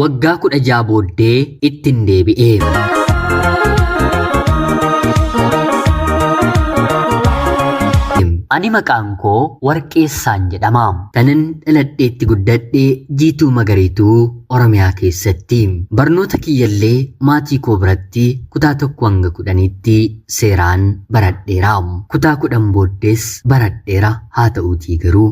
Waggaa 16 booddee ittin deebi'e. Ani maqaan koo Warqeessaan jedhama. Kanan dhaladheetti guddadhe Jiituu Magariituu Oromiyaa keessatti. Barnoota kiyyallee maatii koo biratti kutaa 1 hanga 10tti seeraan baradheera. Kutaa 10 booddees baradheera haa ta'uutii garuu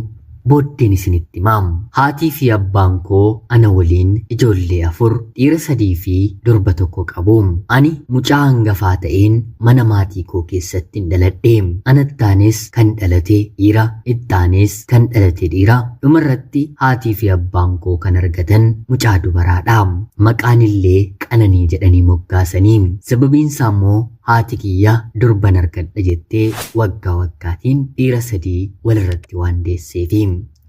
booddeen isinitti hima. Haatii fi abbaan koo ana waliin ijoollee 4, dhiira 3 fi durba 1 qabu. Ani mucaa hangafaa ta'een mana maatii koo keessattin dhaladhe. Anattaanes kan dhalate dhiira, ittaanees kan dhalate dhiira. Dhumarratti haatii fi abbaan koo kan argatan mucaa dubaraadha. Maqaan illee Qananii jedhanii moggaasanii. Sababiin isaa immoo haati kiyya durban argadha jettee waggaa waggaatiin dhiira 3 walirratti waan deesseefi.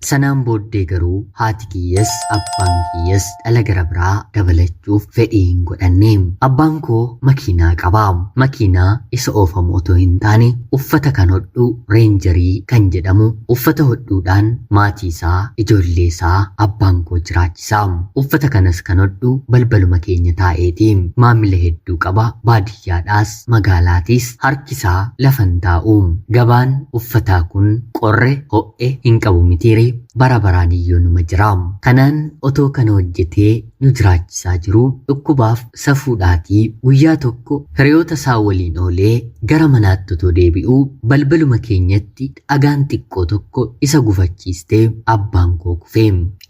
Sanaan booddee garuu haati kiyyas abbaan kiyyas dhala gara biraa dabalachuuf fedhii hin godhanne. Abbaan koo makiinaa qaba. Makiinaa isa oofamu otoo hin taane uffata kan hodhu reenjarii kan jedhamu uffata hodhuudhaan maatii isaa, ijoollee isaa abbaan koo jiraachisa. Uffata kanas kan hodhu balbaluma keenya taa'eeti. Maamila hedduu qaba. Baadiyyaadhaas magaalaatiis harki isaa lafa hin taa'u. Gabaan uffataa kun qorre ho'e hin qabu mitiire bara baraan iyyuu numa jira. Kanaan otoo kana hojjetee nu jiraachisaa jiruu dhukkubaaf safuudhaatii guyyaa tokko hiriyoota isaa waliin oolee gara manaatti otoo deebi'uu balbaluma keenyatti dhagaan xiqqoo tokko isa gufachiistee abbaan koo kufe.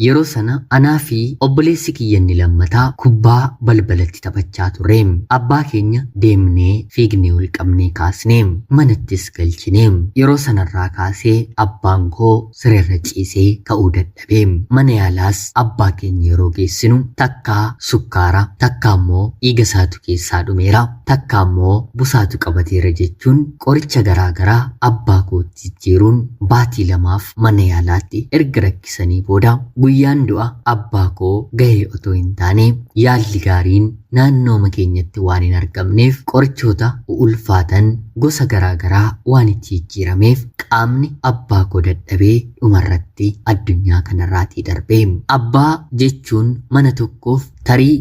Yeroo sana anaa fi obboleessi kiyya inni lammataa kubbaa balbalatti taphachaa turre. Abbaa keenya deemnee fiignee ol qabnee kaasne. Manattis galchine. Yeroo sanarraa kaasee abbaan koo sireerra ciisee ka'uu dadhabe. Mana yaalaas abbaa keenya yeroo geessinu takkaa sukkaara, takkaa immoo dhiiga isaatu keessaa dhumeera, takkaa immoo busaatu qabateera jechuun qoricha garaa garaa abbaa kootti jijjiiruun baatii lamaaf mana yaalaatti erga rakkisanii booda guyyaan du'a abbaa koo gahee otoo hin taane yaalli gaariin naannooma keenyatti waan hin argamneef qorichoota ulfaatan gosa garaa garaa waan itti jijjiirameef qaamni abbaa koo dadhabee dhumarratti addunyaa kanarraatii darbe. Abbaa jechuun mana tokkoof tarii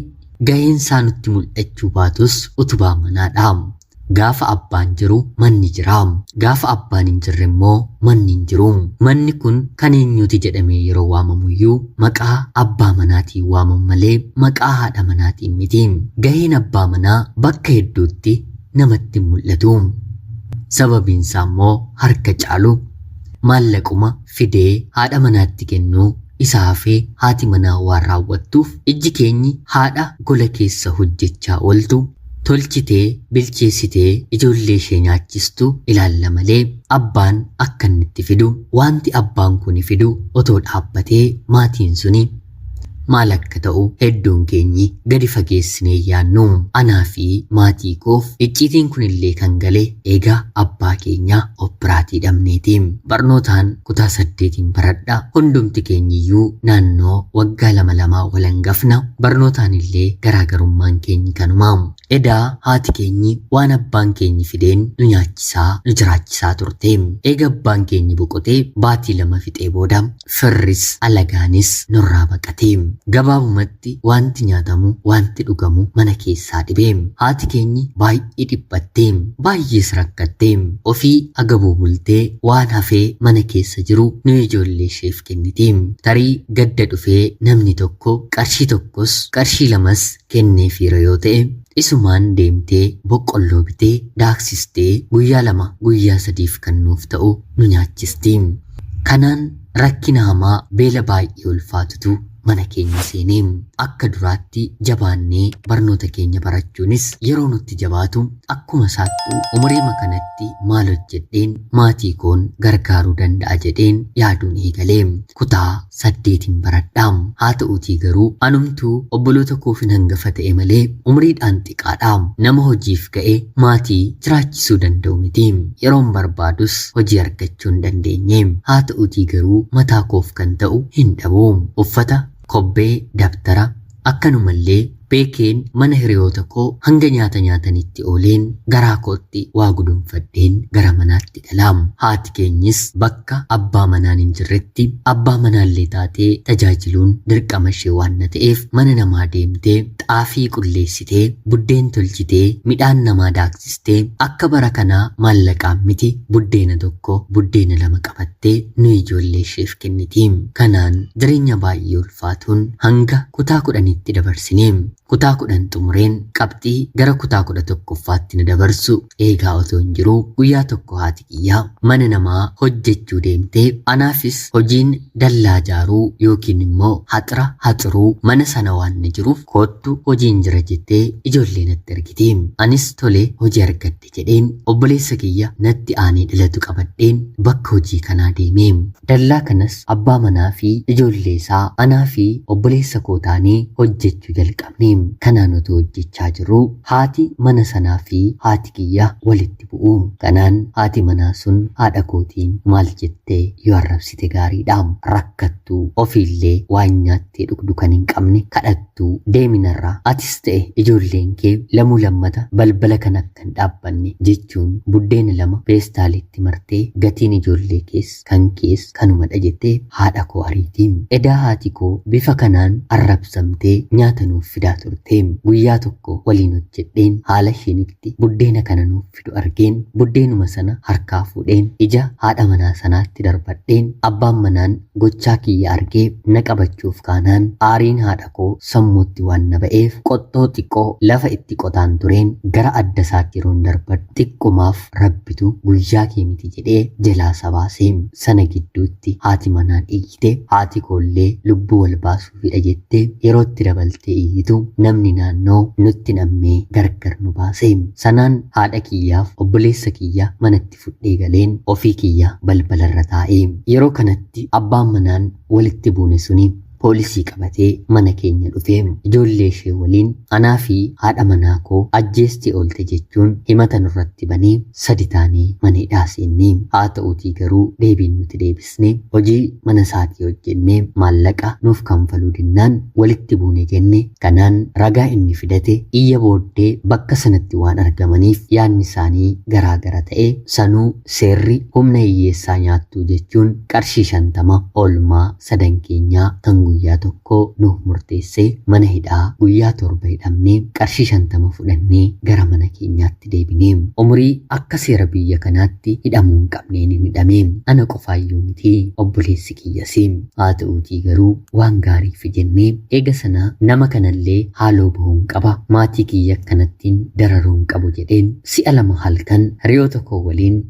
gaheen isaa nutti mul'achuu baatus utubaa manaadha. Gaafa abbaan jiru manni jira. Gaafa abbaan hin jirre immoo manni hin jiru. Manni kun kan eenyuuti jedhamee yeroo waamamuyyuu maqaa abbaa manaatiin waamamu malee maqaa haadha manaatiin miti. Gaheen abbaa manaa bakka hedduutti namatti hin mul'atu. Sababiin isaa immoo harka caalu maallaquma fidee haadha manaatti kennuu isa hafee haati manaa waan raawwattuuf ijji keenyi haadha gola keessa hojjechaa ooltu tolchitee bilcheessitee ijoollee ishee nyaachistu ilaalla malee abbaan akka inni itti fidu wanti abbaan kuni fidu otoo dhaabbatee maatiin suni maal akka ta'u hedduun keenyi gadi fageessinee yaannu. Anaa fi maatii koof icciitiin kunillee kan gale eega abbaa keenya of biraatii dhabneeti. Barnootaan kutaa 8n baradha. Hundumti keenyiyyuu naannoo waggaa lama lamaa wal hangafna. Barnootaan illee garaagarummaan keenyi kanuma. Edaa haati keenyi waan abbaan keenyi fideen nu nyaachisaa nu jiraachisaa turte. Eega abbaan keenyi boqotee baatii 2 fixee booda firris alagaanis nurraa baqate. Gabaabumatti wanti nyaatamu wanti dhugamu mana keessaa dhibe. Haati keenyi baay'ee dhiphatte. Baay'ees rakkatte. Ofii agabuu bultee waan hafee mana keessa jiru nu ijoollee isheef kenniti. Tarii gadda dhufee namni tokko qarshii tokkos qarshii lamas kenneefiira yoo ta'e isumaan deemtee boqqolloo bitee daaksistee guyyaa 2 guyyaa 3f kan nuuf ta'u nu nyaachisti. Kanaan rakkina hamaa beela baay'ee ulfaatutu mana keenya seene. Akka duraatti jabaannee barnoota keenya barachuunis yeroo nutti jabaatu akkuma isaattuu umuriima kanatti maal hojjedheen maatii koon gargaaruu danda'a jedheen yaaduun eegale. Kutaa 8n baradha. Haa ta'uutii garuu anumtuu obboloota koofin hangafa ta'e malee umriidhaan xiqaadha. Nama hojiif ga'e maatii jiraachisuu danda'u miti. Yeroon barbaadus hojii argachuu hin dandeenye. Haa ta'uutii garuu mataa koof kan ta'u hin dhabu. Uffata, kobbee, dabtara, akkanumallee Beekeen mana hiriyoota koo hanga nyaata nyaatanitti ooleen garaa kootti waa gudunfadheen gara manaatti gala. Haati keenyis bakka abbaa manaan hin jirretti abbaa manaallee taatee tajaajiluun dirqama ishee waan na ta'eef mana namaa deemtee xaafii qulleessitee, buddeen tolchitee, midhaan namaa daaksistee, akka bara kanaa maallaqaan miti, buddeena tokko buddeena lama qabattee nu ijoollee isheef kenniti. Kanaan jireenya baay'ee ulfaatuun hanga kutaa 10tti dabarsine. Kutaa 10 xumureen qabxii gara kutaa 11ffaatti na dabarsu eegaa otoo hin jiruu guyyaa tokko haati kiyyaa mana namaa hojjechuu deemtee anaafis hojiin dallaa ijaaruu yookiin immoo haxira haxiruu mana sana waan na jiruuf koottu hojiin jira jettee ijoollee natti ergite. Anis tole hojii argadhe jedheen obboleessa kiyya natti aanee dhalatu qabadheen bakka hojii kanaa deeme. Dallaa kanas abbaa manaa fi ijoollee isaa, anaa fi obboleessa koo taanee hojjechuu jalqabne. Kanaan otoo hojjechaa jirruu haati mana sanaa fi haati kiyya walitti bu'u. Kanaan haati manaa sun haadha kootiin maal jettee yoo arrabsite gaariidha? Rakkattuu, ofiillee waan nyaattee dhugdu kan hin qabne, kadhattuu, deeminarraa, atis ta'e ijoolleen kee lamuu lammata balbala kana akka hin dhaabbanne jechuun buddeena lama peestaalitti martee gatiin ijoollee kees kan kees kanumadha jettee haadha koo ariiti. Edaa haati koo bifa kanaan arrabsamtee nyaata nuuf fidaa turte. Guyyaa tokko waliin hojjedheen haala isheen itti buddeena kana nuuf fidu argeen buddeenuma sana harkaa fuudheen ija haadha manaa sanaatti darbadheen abbaan manaan gochaa kiyya argee na qabachuuf kaanaan aariin haadha koo sammuutti waan na ba'eef qottoo xiqqoo lafa itti qotaan tureen gara adda isaatti yeroon darbadhu xiqqumaaf Rabbitu guyyaa kee miti jedhee jalaa isa baase. Sana gidduutti haati manaan iyyite, haati koollee lubbuu wal baasuufidha jettee yerootti dabaltee iyyitu namni naannoo nutti nammee gargar nu baase. Sanaan haadha kiyyaaf obboleessa kiyya manatti fudhee galeen ofii kiyya balbalarra taa'e. Yeroo kanatti abbaan manaan walitti buune suni poolisii qabatee mana keenya dhufe. Ijoollee ishee waliin anaa fi haadha manaa koo ajjeestee oolte jechuun himata nurratti banee sadi taanee mana hidhaa seenne. Haa ta'uutii garuu deebiin nuti deebisne hojii mana isaatii hojjennee maallaqa nuuf kanfaluu dinnaan walitti buune jenne. Kanaan ragaa inni fidate iyya booddee bakka sanatti waan argamaniif yaadni isaanii garaa gara ta'e. Sanuu seerri humna hiyyeessaa nyaattuu jechuun qarshii 50 oolmaa sadan keenyaa kan guyyaa tokkoo nuuf murteessee mana hidhaa guyyaa 7 hidhamnee qarshii 50 fudhannee gara mana keenyaatti deebine. Umurii akka seera biyya kanaatti hidhamuu hin qabneen hin hidhame. Ana qofaayyuu miti, obboleessi kiyyasi. Haa ta'uutii garuu waan gaariifi jennee eega sana nama kanallee haaloo bahuun qaba, maatii kiyya akkanattiin dararuu hin qabu jedheen si'a lama halkan hiriyoota koo waliin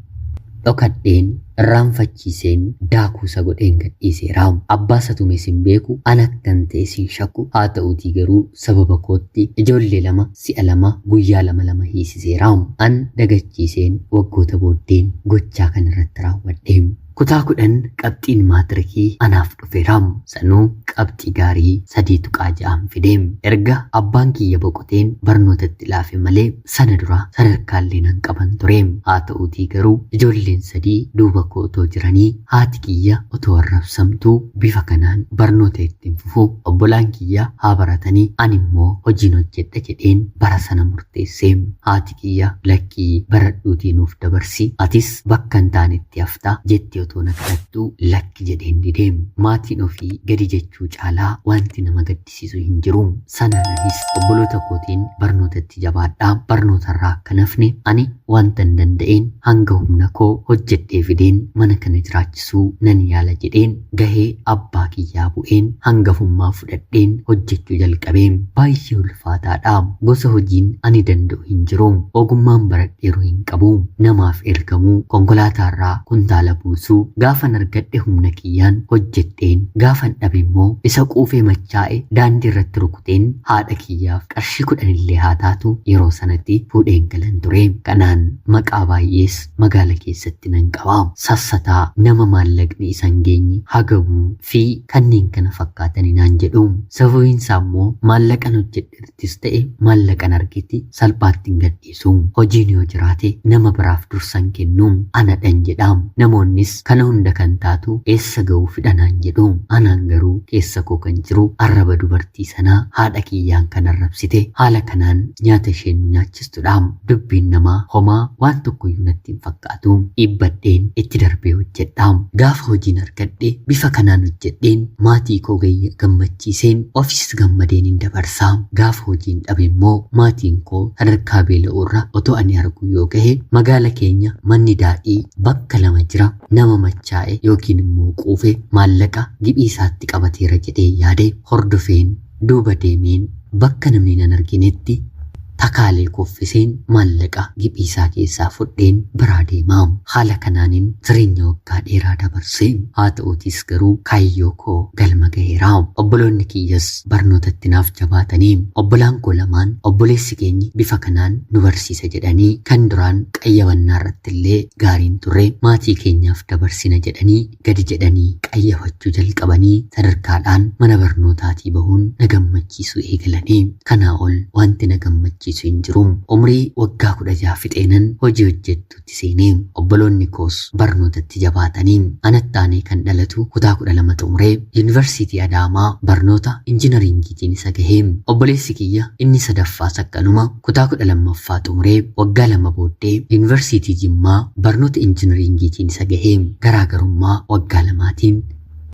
dhokadheen irraanfachiiseen daakuusa godheen gadhiiseera. Abbaa isa tumes hin beeku, ana akkan ta'es hin shakku. Haa ta'uutii garuu sababa kootti ijoollee lama si'a lama guyyaa lama lama hiisiseera. An dagachiiseen waggoota booddeen gochaa kan irratti raawwadhe. Kutaa 10 qabxiin maatirikii anaaf dhufeera. Sanuu qabxii gaarii 3.6n fide. Erga abbaan kiyya boqoteen barnootatti laafe malee sana dura sadarkaallee nan qaban ture. Haa ta'uutii garuu ijoolleen sadii duuba koo otoo jiranii, haati kiyya otoo arrabsamtuu bifa kanaan barnoota ittiin fufu, obbolaan kiyya haa baratanii ani immoo hojiin hojjedha jedheen bara sana murteesse. Haati kiyya lakkii baradhuutii nuuf dabarsi, atis bakka hin taanetti hafta jettee otoo na kadhattuu lakki jedheen dide. Maatiin ofii gadi jechuu caalaa wanti nama gaddisiisu hin jiru. Sanaan anis obboloota kootiin barnootatti jabaadhaa, barnootarraa akka hin hafne, ani wanta hin danda'een hanga humna koo hojjedhee fideen mana kana jiraachisuu nan yaala jedheen gahee abbaa kiyyaa bu'een hangafummaa fudhadheen hojjechuu jalqabe. Baay'ee ulfaataadha. Gosa hojiin ani danda'u hin jiru. Ogummaan baradheeru hin qabu. Namaaf ergamuu, konkolaataarraa kuntaala buusuu, gaafan argadhe humna kiyyaan hojjedheen, gaafan dhabe immoo isa quufee machaa'e daandii irratti rukuteen haadha kiyyaaf qarshii 10 illee haa taatu yeroo sanatti fuudheen galan ture. Kanaan maqaa baay'ees magaala keessatti nan qaba. Sassataa, nama maallaqni isa hin geenye, hagabuu fi kanneen kana fakkaatani naan jedhu. Sababiin isaa immoo maallaqan hojjedhertis ta'e maallaqan argetti salphaatti hin gadhiisu. Hojiin yoo jiraate nama biraaf dursa hin kennu. Anadhan jedha. Namoonnis kana hunda kan taatu eessa ga'uufidha naan jedhu. Anaan garuu keessa koo kan jiru arraba dubartii sanaa haadha kiyyaan kan arrabsite haala kanaan nyaata isheen nu nyaachistudha. Dubbiin namaa homaa waan tokkoyyuu natti hin fakkaatu. Dhiibbadheen itti darbee hojjedha. Gaafa hojiin argadhe bifa kanaan hojjedheen maatii koo gammachiiseen ofiis gammadeen hin dabarsa. Gaafa hojiin dhabe immoo maatiin koo sadarkaa beela'uurra otoo ani argu yoo gahe magaala keenya manni daadhii bakka lama jira. Nama machaa'e yookiin immoo quufe maallaqa giphii isaatti qabateera jedhee yaade hordofeen duuba deemeen bakka namni nan arginetti takaalee kuffiseen maallaqa giphii isaa keessaa fudheen biraa deema. Haala kanaanin jireenya waggaa dheeraa dabarse. Haa ta'uutis garuu kaayyoo koo galma gaheera. Obboloonni kiyyas barnootatti naaf jabaatanii obbolaan koo lamaan obboleessi keenyi bifa kanaan nu barsiisa jedhanii kan duraan qayyabannaa irratti illee gaariin turre maatii keenyaaf dabarsina jedhanii gadi jedhanii qayyabachuu jalqabanii sadarkaadhaan mana barnootaatii bahuun na gammachiisuu eegalanii. Kanaa ol wanti na gammachiisu hin jiru. Umrii waggaa 16 fixeenan hojii hojjettuutti seenee obboloonni koos barnootatti jabaatanii anatti aanee kan dhalatu kutaa 12 xumuree yuunivarsiitii Adaamaa barnoota injinariingiitiin isa gahee. Obboleessi kiyya inni sadaffaas akkanuma kutaa 12ffaa xumuree waggaa 2 booddee yuunivarsiitii Jimmaa barnoota injinariingiitiin isa gahee. Garaagarummaa waggaa 2tiin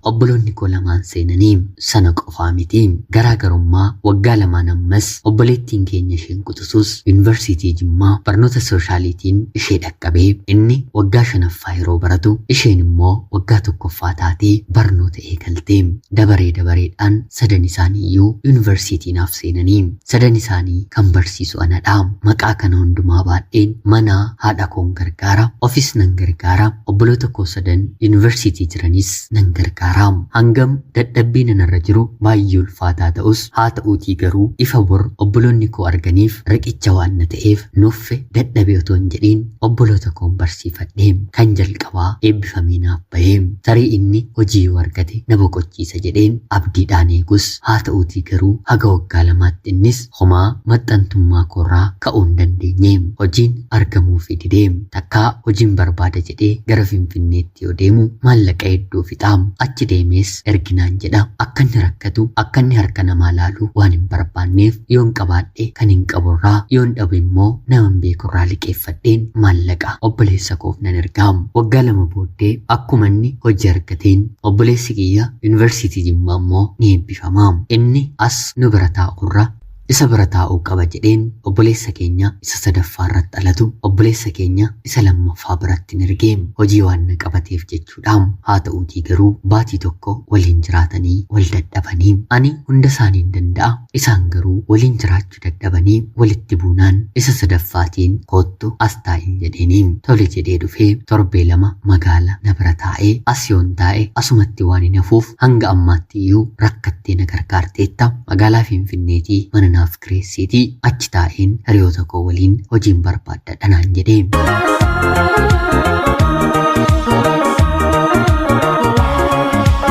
obboloonni koo lamaan seenanii sana qofaa miti. Garaagarummaa waggaa 2 ammas obboleettiin keenya isheen quxisuus yuunivarsiitii Jimmaa barnoota sooshaaliitiin ishee dhaqqabee inni waggaa 5ffaa yeroo baratu isheen immoo waggaa 1ffaa taatee barnoota eegalte. Dabaree dabareedhaan sadan isaanii iyyuu yuunivarsiitii naaf seenanii sadan isaanii kan barsiisu anadha. Maqaa kana hundumaa baadheen mana haadha koon gargaara, ofis nan gargaara, obboloota koo sadan yuunivarsiitii jiranis nan gargaara. Hangam dadhabbii nanarra jiru baay'ee ulfaataa ta'us haa ta'uutii garuu ifa bor obboloonni koo arganiif riqicha waan na ta'eef nuffe dadhabee otoo hin jedhiin obboloota koon barsiifadhe. Kan jalqabaa eebbifamee naaf bahee tarii inni hojii yoo argate na boqochiisa jedheen abdiidhaan eegus haa ta'uutii garuu haga waggaa 2tti innis homaa maxxantummaa koorraa ka'uu hin dandeenye. Hojiin argamuufi didee takkaa hojiin barbaada jedhee gara Finfinneetti yoo deemu maallaqa hedduu fixa. Achi deemees erginaan jedha. Akka inni rakkatu, akka inni harka namaa laalu waan hin barbaanneef yoon qabaadhe kan hin qaburraa, yoon dhabu immoo nama hin beekurraa liqeeffadheen maallaqa obboleessa koof nan ergaa. Waggaa 2 booddee akkuma inni hojii argateen obboleessi kiyya yuunivarsiitii Jimmaa immoo ni eebbifama. Inni as nu bira taa'urra isa bira taa'uu qaba jedheen obboleessa keenya isa sadaffaa irratti dhalatu obboleessa keenya isa lammaffaa biratti hin ergee hojii waan na qabateef jechuudha. Haa ta'uutii garuu baatii tokko waliin jiraatanii wal dadhabanii ani hunda isaanii hin danda'a isaan garuu waliin jiraachuu dadhabanii walitti buunaan isa sadaffaatiin koottu as taa'in jedheeni tole jedhee dhufee torbee 2 magaala na bira taa'ee as yoon taa'e asumatti waan hin hafuuf hanga ammaatti iyyuu rakkattee na gargaarteetta magaalaa Finfinneetii mana naaf kireessiitii achi taa'een hiriyoota koo waliin hojiin barbaaddadha naan jedhee.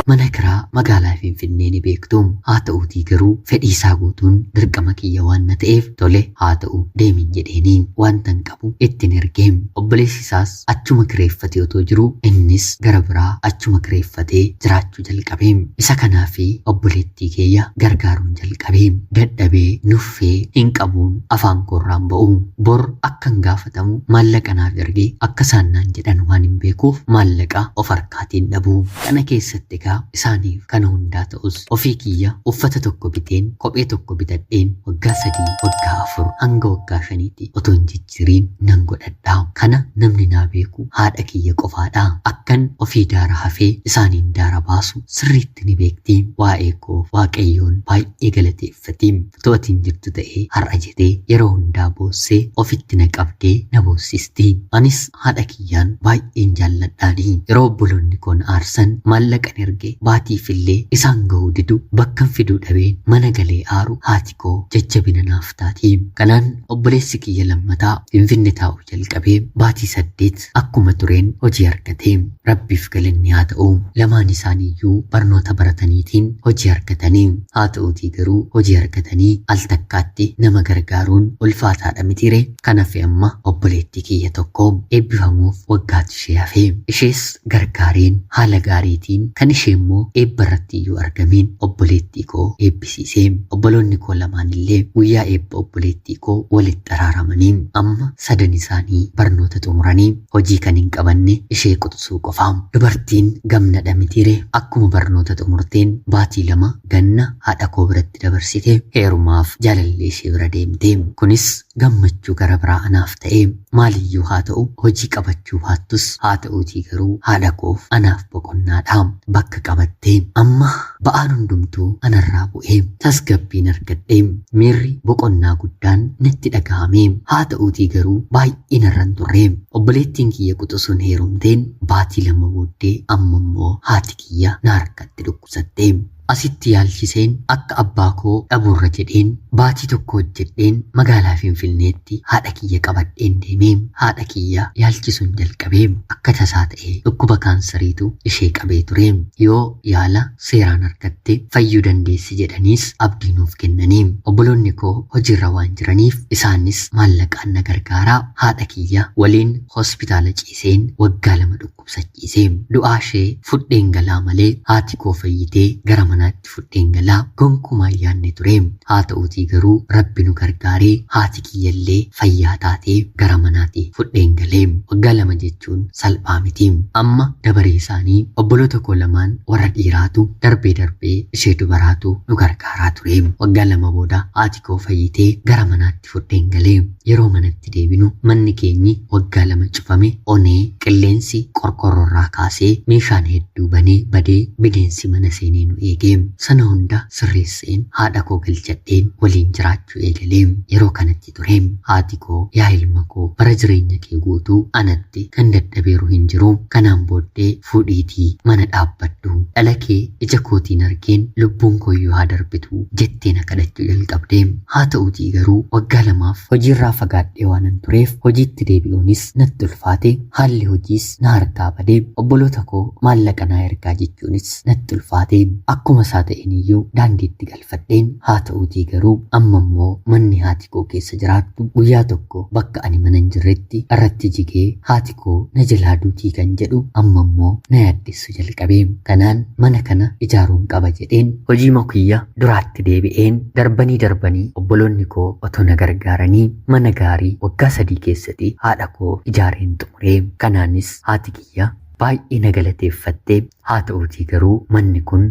Mana kiraa magaalaa Finfinnee ni beektu. Haa ta'uutii garuu fedhii isaa guutuun dirqama kiyya waan na ta'eef tole haa ta'u deemin jedheeni wanta hin qabu ittiin ergee. Obboleessi isaas achuma kireeffatee otoo jiru innis gara biraa achuma kireeffatee jiraachuu jalqabe. Isa kanaa fi obboleettii kiyya gargaaruun jalqabe. Dadhabee nuffee hin qabuun afaan koorraan ba'u. Bor akkan gaafatamu maallaqa naaf ergee akka isaan naan jedhan waan hin beekuuf maallaqa of harkaatiin dhabu. Kana keessatti egaa isaaniif kana hundaa ta'us ofii kiyya uffata tokko biteen kophee tokko bitadheen waggaa 3 waggaa 4 hanga waggaa 5tti otoo hin jijjiiriin nan godhadha. Kana namni naa beeku haadha kiyya qofaadha. Akkan ofii daara hafee isaaniin daara baasu sirriitti ni beekti. Waa'ee koo Waaqayyoon baay'ee galateeffati. To'atiin jirtu ta'ee har'a jedhee yeroo hundaa boossee ofitti na qabdee na boossisti. Anis haadha kiyyaan baay'een jaalladhaani. Yeroo obboloonni koo na aarsan maallaqan ergee fide baatiifillee isaan gahuu didu bakkan fiduu dhabeen mana galee aaru haati koo jajjabina naaf taati. Kanaan obboleessi kiyya lammataa Finfinne taa'uu jalqabee baatii 8 akkuma tureen hojii argate. Rabbiif galanni haa ta'u lamaan isaaniiyyuu barnoota barataniitiin hojii argatanii. Haa ta'uutii garuu hojii argatanii al takkaatti nama gargaaruun ulfaataadha mitiiree? Kan hafe amma obboleettii kiyya tokko eebbifamuuf waggaatu ishee hafe. Ishees gargaareen haala gaariitiin kan ishee immoo eebba irratti iyyuu argameen obboleettii koo eebbisiise. Obboloonni koo lamaan illee guyyaa eebba obboleettii koo walitti araaramanii amma sadan isaanii barnoota xumuranii hojii kan hin qabanne ishee quxisuu qofa. Dubartiin gamnadha mitiiree? Akkuma barnoota xumurteen baatii 2 ganna haadha koo biratti dabarsite heerumaaf jaalallee ishee bira deemte. Kunis gammachuu gara biraa anaaf ta'e. Maaliyyuu haa ta'u hojii qabachuu baattus haa ta'uutii garuu haadha koof anaaf boqonnaadha. Bakka qabatte. Amma ba'aan hundumtuu anarraa bu'e. Tasgabbiin argadhe. Miirri boqonnaa guddaan natti dhaga'ame. Haa ta'uutii garuu baay'ee narra hin turre. Obboleettiin kiyya quxusuun heerumteen baatii 2 booddee amma immoo haati kiyya na harkatti dhukkubsatte. Asitti yaalchiseen akka abbaa koo dhabuurra jedheen baatii tokko hojjedheen magaalaa Finfinneetti haadha kiyya qabadheen deemee haadha kiyya yaalchisuun jalqabe. Akka tasaa ta'ee dhukkuba kaansariitu ishee qabee ture. Yoo yaala seeraan argatte fayyuu dandeessi jedhaniis abdii nuuf kennanii. Obboloonni koo hojiirra waan jiraniif isaanis maallaqaan na gargaaraa haadha kiyya waliin hospitaala ciiseen waggaa 2 dhukkubsachiise. Du'aa ishee fudheen galaa malee haati koo fayyitee gara manaatti fudheen galaa gonkumaa hin yaadne ture. Haa ta'uutii garuu Rabbi nu gargaaree haati kiyyallee fayyaa taatee gara manaatti fudheen galee. Waggaa 2 jechuun salphaa miti. Amma dabaree isaanii obboloota koo lamaan warra dhiiraatu darbee darbee ishee dubaraatu nu gargaaraa ture. Waggaa 2 booda haati koo fayyitee gara manaatti fudheen galee. Yeroo manatti deebinu manni keenyi waggaa 2 cufame onee qilleensi qorqorroorraa kaasee meeshaan hedduu banee badee bineensi mana seenee nu eege. Sana hunda sirreesseen haadha koo galchadheen waliin jiraachuu eegale. Yeroo kanatti ture haati koo yaa ilma koo bara jireenya kee guutuu anatti kan dadhabeeru hin jiru. Kanaan booddee fuudhiitii mana dhaabbadhu. Dhala kee ija kootiin argeen lubbuun kooyyuu haa darbitu jettee na kadhachuu jalqabde. Haa ta'uutii garuu waggaa 2f hojiirraa fagaadhee waanan tureef hojiitti deebi'uunis natti ulfaate. Haalli hojiis na harkaa bade. Obboloota koo maallaqa naa ergaa jechuunis natti ulfaate. Akkuma isaa ta'een iyyuu daandiitti galfadheen. Haa ta'uutii garuu amma immoo manni haati koo keessa jiraattu guyyaa tokko bakka ani mana hin jirretti irratti jigee haati koo na jalaa duutii kan jedhu amma immoo na yaaddessu jalqabe. Kanaan mana kana ijaaruun qaba jedheen hojii kiyya duraatti deebi'een darbanii darbanii obboloonni koo otoo na gargaaranii mana gaarii waggaa 3 keessatti haadha koo ijaareen xumure. Kanaanis haati kiyya baay'ee na galateeffatte. Haa ta'uutii garuu manni kun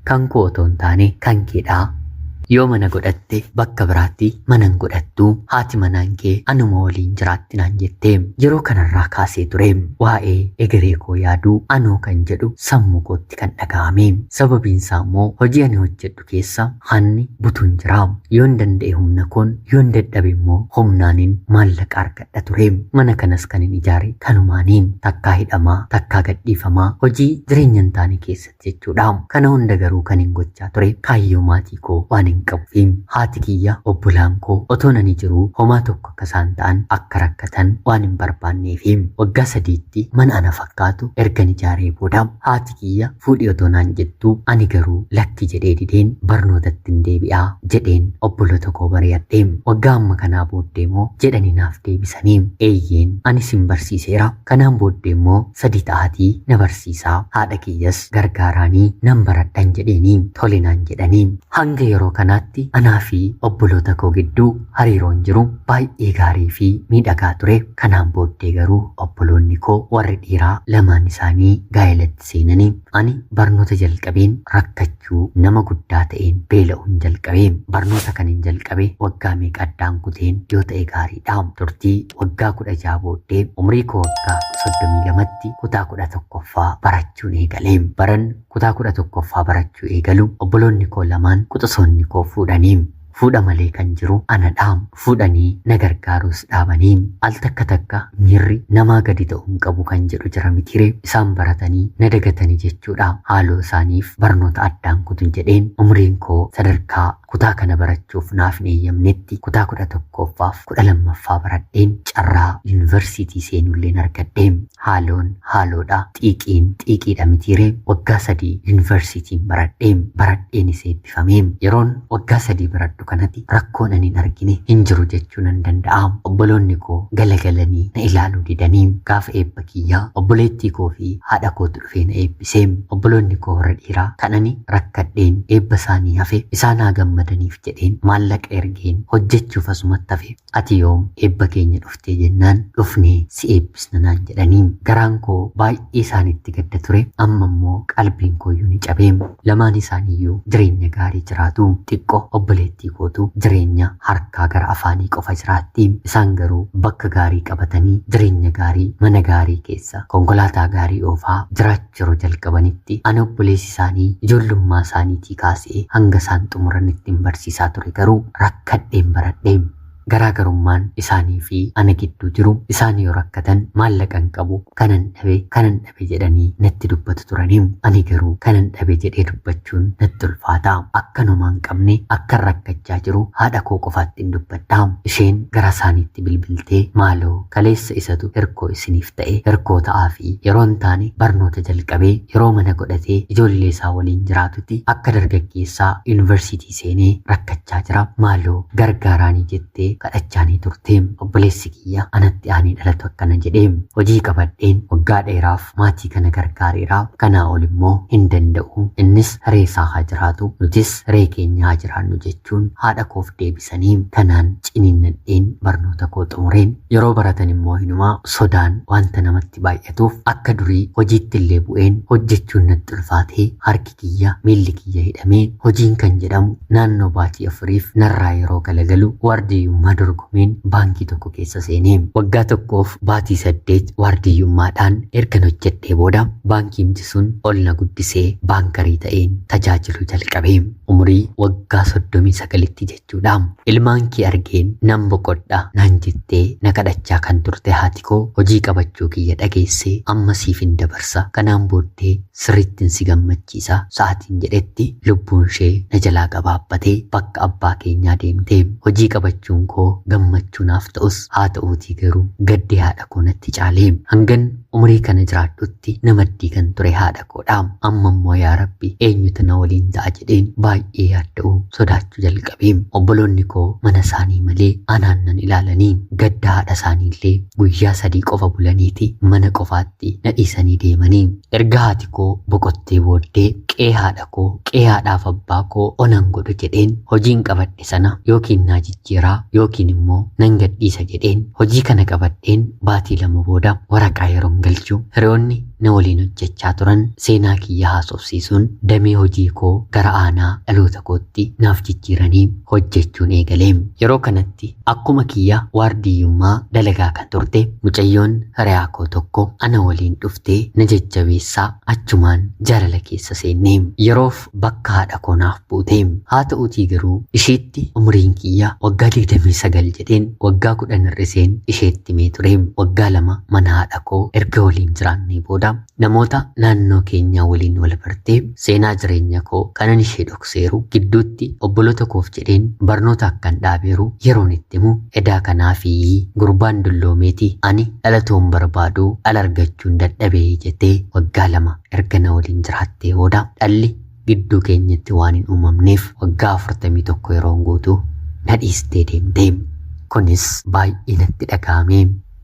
kan koo otoo hin taane kan keedha. Yoo mana godhatte bakka biraatti mana hin godhattu, haati manaan kee anuma waliin jiraatti naan jette. Yeroo kanarraa kaasee ture waa'ee egeree koo yaaduu anoo kan jedhu sammuu kootti kan dhaga'ame. Sababiin isaa immoo hojii ani hojjedhu keessa hanni butuun jira. Yoon danda'e humna koon, yoon dadhabe immoo humnaanin maallaqa argadha ture. Mana kanas kan hin ijaare kanumaani. Takkaa hidhamaa, takkaa gadhiifamaa hojii jireenya hin taane keessatti jechuudha. Kana hunda garuu kan hin gochaa ture kaayyoo maatii koo waan hin qabuufi. Haati kiyya obbolaan koo otoon ani jiruu homaa tokko akka isaan ta'an akka rakkatan waan hin barbaanneefi. Waggaa 3tti mana ana fakkaatu ergan ijaaree booda haati kiyya fuudhi otoo naan jettuu ani garuu lakki jedhee dideen barnootatti hin deebi'aa jedheen obboloota koo bari'adhe. Waggaa amma kanaa booddee moo jedhanii naaf deebisanii. Eeyyeen ani sin barsiiseera kanaan booddee immoo 3 ta'aatii na barsiisaa haadha kiyyas gargaaraanii nan baradhan jedheeni tole naan jedhanii. Hanga yeroo kanaatti anaa fi obboloota koo gidduu hariiroon jiru baay'ee gaarii fi miidhagaa ture. Kanaan booddee garuu obboloonni koo warri dhiiraa lamaan isaanii gaa'elatti seenanii ani barnoota jalqabeen rakkachuu nama guddaa ta'een beela'uun jalqabe. Barnoota kan hin jalqabe waggaa meeqa addaan kuteen yoo ta'e gaariidha. Turtii waggaa 16 booddee umrii koo waggaa 32tti kutaa 11ffaa barachuun eegale. Baran kutaa 11ffaa barachuu eegalu obboloonni koo lamaan quxusoonni koo fuudhanii. Fuudha malee kan jiru anadha. Fuudhanii na gargaaruus dhaabanii. Al takka takka miirri namaa gadi ta'uu hin qabu kan jedhu jira mitiire. Isaan baratanii na dagatanii jechuudha. Haaloo isaaniif barnoota addaan kutun jedheen umriin koo sadarkaa kutaa kana barachuuf naaf hin eeyyamnetti kutaa 11ffaaf 12ffaa baradheen carraa yuunivarsiitii seenulleen argadhe. Haaloon haaloodha, xiiqiin xiiqiidha mitiire. Waggaa 3 yuunivarsiitiin baradhe, baradheenis eebbifame. Yeroon waggaa 3 baradhu kanatti rakkoon ani hin argine hin jiru jechuu nan danda'a. Obboloonni koo galagalanii na ilaaluu didanii gaafa eebba kiyyaa obboleettii koo fi haadha kootu dhufee na eebbise. Obboloonni koo warra dhiiraa kan ani rakkadheen eebba isaanii hafe isaan haa gammadaniif jedheen maallaqa ergeen hojjechuuf asumatti hafe. Ati yoom eebba keenya dhuftee jennaan dhufnee si eebbisna naan jedhanii. Garaan koo baay'ee isaanitti gadda ture, amma immoo qalbiin kooyyuu ni cabe. Lamaan isaaniiyyuu jireenya gaarii jiraatu. Xiqqoo obboleettii kootu jireenya harkaa gara afaanii qofa jiraatti. Isaan garuu bakka gaarii qabatanii jireenya gaarii mana gaarii keessa konkolaataa gaarii oofaa jiraachuu yeroo jalqabanitti ani obboleessi isaanii ijoollummaa isaaniitii kaasee hanga isaan xumuranitti hin barsiisaa ture garuu rakkadheen baradhe. Garaagarummaan isaanii fi ana gidduu jiru isaan yoo rakkatan maallaqa hin qabu, kanan dhabe, kanan dhabe jedhanii natti dubbatu turani. Ani garuu kanan dhabe jedhee dubbachuun natti ulfaata. Akkan homaa hin qabne, akkan rakkachaa jiru haadha koo qofaattin dubbadha. Isheen gara isaaniitti bilbiltee maaloo kaleessa isatu hirkoo isiniif ta'e, hirkoo ta'aafii. Yeroo hin taane barnoota jalqabee yeroo mana godhatee ijoollee isaa waliin jiraatutti akka dargaggeessaa yuunivarsiitii seenee rakkachaa jira. Maaloo gargaaraanii jettee kadhachaanii turte. Obboleessi kiyya anatti aanee dhalatu akkana jedhe. Hojii qabadheen waggaa dheeraaf maatii kana gargaareera. Kanaa ol immoo hin danda'u. Innis hiree isaa haa jiraatu, nutis hiree keenya haa jiraannu jechuun haadha koof deebisanii. Kanaan ciniinnadheen barnoota koo xumure. Yeroo baratan immoo hinumaa sodaan wanta namatti baay'atuuf akka durii hojiitti illee bu'een hojjechuun natti ulfaatee harki kiyya miilli kiyya hidhamee hojiin kan jedhamu naannoo baatii afuriif narraa yeroo galagalu waardiyyummaa dorgomeen baankii tokko keessa seenee waggaa tokkoof baatii 8 waardiyyummaadhaan ergan hojjedhee booda baankiimti sun ol na guddisee baankarii ta'een tajaajiluu jalqabe. Umurii waggaa 39tti jechuudha. Ilmaan kee argeen nan boqodha naan jettee na kadhachaa kan turte haati koo hojii qabachuu kiyya dhageessee amma siifin dabarsa kanaan booddee sirriittin si gammachiisa sa'aatiin jedhetti lubbuun ishee na jalaa gabaabbatee bakka abbaa keenyaa deemte. Hojii qabachuun koo gammachuu naaf ta'us haa ta'uutii garuu gaddi haadha koo natti caale. Hangan umurii kana jiraadhutti na maddii kan ture haadha koodha. Amma immoo yaa Rabbi eenyutu na waliin ta'a jedheen baay'ee yaadda'uu sodaachuu jalqabe. Obboloonni koo mana isaanii malee anaan nan ilaalanii gadda haadha isaaniillee guyyaa 3 qofa bulaniiti mana qofaatti na dhiisanii deemanii. Erga haati koo boqottee booddee qe'ee haadha koo, qe'ee haadhaaf abbaa koo onan godhu jedheen hojiin qabadhe sana yookiin naa jijjiiraa yookiin immoo nan gadhiisa jedheen hojii kana qabadheen baatii 2 booda waraqaa yeroon galchu hiriyoonni na waliin hojjechaa turan seenaa kiyya haasofsiisuun damee hojii koo gara aanaa dhaloota kootti naaf jijjiiranii hojjechuun eegale. Yeroo kanatti akkuma kiyya waardiyyummaa dalagaa kan turte mucayyoon hiriyaa koo tokko ana waliin dhuftee na jajjabeessaa achumaan jaalala keessa seenne. Yeroof bakka haadha koo naaf buute. Haa ta'uutii garuu isheetti umriin kiyya waggaa 29 jedheen waggaa 10 hir'iseen isheetti himee ture. Waggaa 2 mana haadha koo erga waliin jiraannee booda namoota naannoo keenyaa waliin wal bartee seenaa jireenya koo kanan ishee dhokseeru gidduutti obboloota koof jedheen barnoota akkan dhaabeeru yeroon itti himu edaa kanaafi gurbaan dulloomeeti ani dhalatoon barbaadu dhala argachuun dadhabee jettee waggaa 2 erga na waliin jiraattee booda dhalli gidduu keenyatti waan hin uumamneef waggaa 41 yeroon guutu na dhiistee deemte. Kunis baay'ee natti dhaga'ame.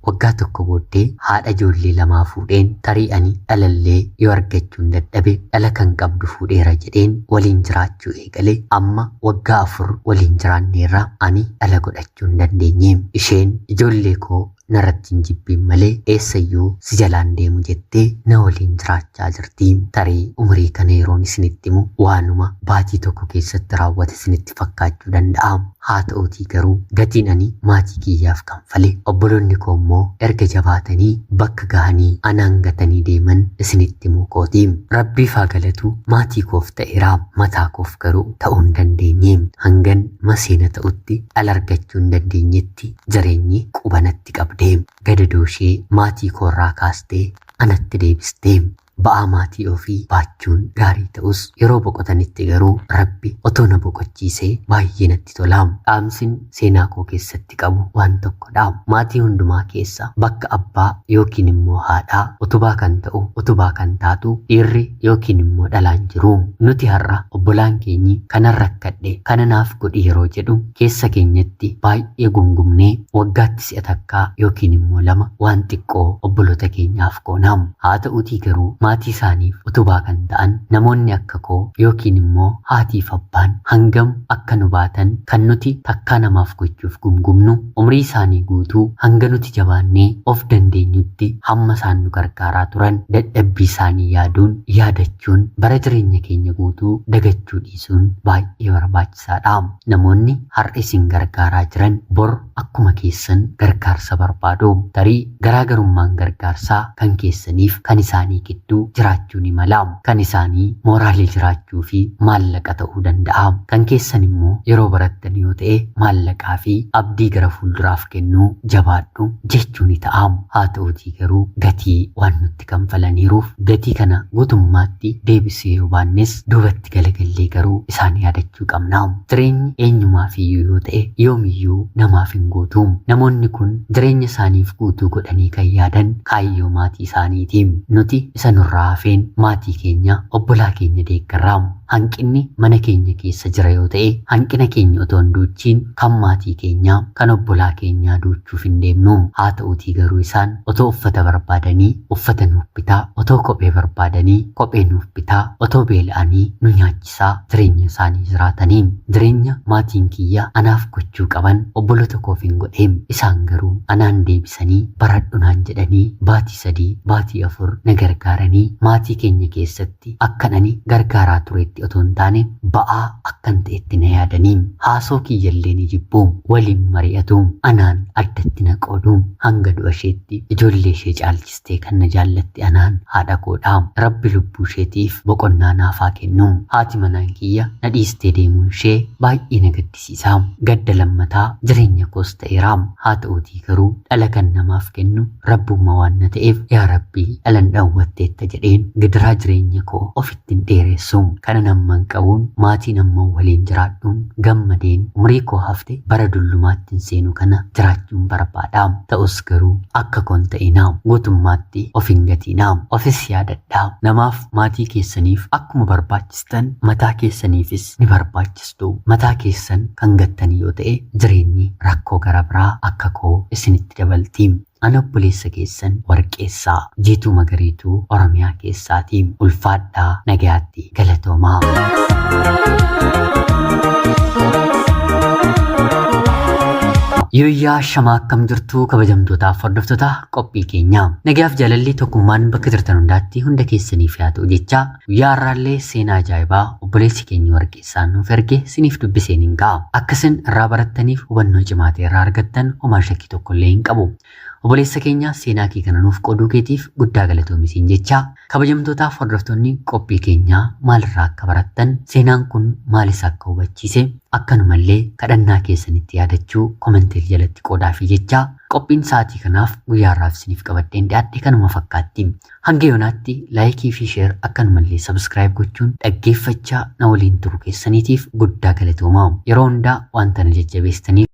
Waggaa tokko booddee haadha ijoollee lamaa fuudheen tarii ani dhalallee yoo argachuun dadhabe dhala kan qabdu fuudheera jedheen waliin jiraachuu eegale. Amma waggaa 4 waliin jiraanneerra ani dhala godhachuu hin dandeenye. Isheen ijoollee koo Narratti hin jibbiin malee eessayyuu si jalaan deemu jettee na waliin jiraachaa jirti. Tarii umurii kana yeroon isinitti himu waanuma baatii tokko keessatti raawwate isinitti fakkaachuu danda'a. Haa ta'uutii garuu gatiin ani maatii kiyyaaf kanfale obboloonni koo immoo erga jabaatanii bakka gahanii anaan gatanii deeman isinitti himuu kooti. Rabbiif haa galatu maatii koof ta'eera. Mataa koof garuu ta'uu hin dandeenye. Hangan maseena ta'utti dhala argachuu hin dandeenyetti jireenyi quba natti qabde. Gadadoo ishee maatii koorraa kaastee anatti deebiste. Ba'aa maatii ofii baachuun gaarii ta'us yeroo boqotanitti garuu Rabbi otoo na boqochiisee baay'ee natti tola. Dhaamsin seenaa koo keessatti qabu waan tokkodha. Maatii hundumaa keessa bakka abbaa yookiin immoo haadhaa utubaa kan ta'u utubaa kan taatu dhiirri yookiin immoo dhalaan jiru. Nuti har'a obbolaan keenyi kanan rakkadhe kana naaf godhi yeroo jedhu keessa keenyatti baay'ee gungumnee waggaatti si'a takkaa yookiin immoo lama waan xiqqoo obboloota keenyaaf goona. Haa ta'uutii garuu maatii isaaniif utubaa kan ta'an namoonni akka koo yookiin immoo haatiif abbaan hangam akka nu baatan kan nuti takkaa namaaf gochuuf gumgumnu umrii isaanii guutuu hanga nuti jabaannee of dandeenyutti hamma isaan nu gargaaraa turan dadhabbii isaanii yaaduun yaadachuun bara jireenya keenya guutuu dagachuu dhiisuun baay'ee barbaachisaadha. Namoonni har'a isin gargaaraa jiran bor akkuma keessan gargaarsa barbaadu. Tarii garaagarummaan gargaarsaa kan keessaniif kan isaanii gidduu jiraachuu ni mala. Kan isaanii mooraalii jiraachuu fi maallaqa ta'uu danda'a. Kan keessan immoo yeroo barattan yoo ta'e maallaqaa fi abdii gara fuulduraaf kennuu jabaadhu jechuu ni ta'a. Haa ta'uutii garuu gatii waan nutti kanfalaniiruuf gatii kana guutummaatti deebisuu yoo baannes duubatti galagallee garuu isaan yaadachuu qabna. Jireenyi eenyumaaf iyyuu yoo ta'e yoomiyyuu namaaf hin guutu. Namoonni kun jireenya isaaniif guutuu godhanii kan yaadan kaayyoo maatii isaaniiti. Nuti isa nurraa hafeen maatii keenya obbolaa keenya deeggarra. Hanqinni mana keenya keessa jira yoo ta'e hanqina keenya otoo hin duuchiin kan maatii keenyaa kan obbolaa keenyaa duuchuuf hin deemnu. Haa ta'uutii garuu isaan otoo uffata barbaadanii uffata nuuf bitaa, otoo kophee barbaadanii kophee nuuf bitaa, otoo beela'anii nu nyaachisaa jireenya isaanii jiraatanii. Jireenya maatiin kiyya anaaf gochuu qaban obboloota koof hin godhe. Isaan garuu anaan deebisanii baradhu naan jedhanii baatii 3 baatii 4 na gargaaranii maatii keenya keessatti akkan ani gargaaraa turetti otoo hin taane ba'aa akkan ta'etti na yaadanii haasoo kiyyallee ni jibbu. Waliin mari'atu. Anaan addatti na qoodu. Hanga du'a isheetti ijoollee ishee caalchistee kan na jaallatti anaan haadha koodha. Rabbi lubbuu isheetiif boqonnaa naaf haa kennu. Haati manaan kiyya na dhiistee deemuun ishee baay'ee na gaddisiisa. Gadda lammataa jireenya koos ta'eera. Haa ta'uutii garuu dhala kan namaaf kennu Rabbumma waan na ta'eef yaa Rabbii dhala na dhowwatteetta jedheen gidiraa jireenya koo ofitti hin dheeressu. Kanan amman qabuun maatiin amman waliin jiraadhuun gammadeen umrii koo hafte bara dullumaattin seenu kana jiraachuun barbaada. Ta'us garuu akka koo hin ta'inaa. Guutummaatti of hin gatiinaa. Ofis yaadadhaa. Namaaf maatii keessaniif akkuma barbaachistan mataa keessaniifis ni barbaachistu. Mataa keessan kan gattan yoo ta'e jireenyi rakkoo gara biraa akka koo isinitti dabalti. Ana obboleessa keessan Warqeessaa Jiituu Magariituu Oromiyaa keessaati. Ulfaadhaa nagayaatti galatoomaa. Yooyyaa shamaa akkam jirtu kabajamtootaaf hordoftoota qophii keenyaa. Nagayaaf jaalalli tokkummaan bakka jirtan hundaatti hunda keessaniif haa ta'u jechaa guyyaa har'aallee seenaa ajaa'ibaa obboleessi keenya Warqeessaan nuuf erge siniif dubbiseen hin ga'a. Akka isin irraa barattaniif hubannoo cimaa ta'e irraa argattan homaa shakkii tokkollee hin qabu. Obboleessa keenya seenaa kee kana nuuf qooduu keetiif guddaa galatoomi siin jechaa kabajamtootaaf hordoftoonni qophii keenyaa maalirraa akka barattan seenaan kun maalis akka hubachiise akkanumallee kadhannaa keessanitti yaadachuu komentii jalatti qoodaafii jechaa qophiin sa'aatii kanaaf guyyaa har'aaf isiniif qabadheen dhiyaadhe kanuma fakkaatti. Hanga yoonaatti laayikii fi sheer akkanumallee sabskiraayib gochuun dhaggeeffachaa na waliin turu keessaniitiif guddaa galatoomaa. Yeroo hundaa wanta na jajjabeessitaniif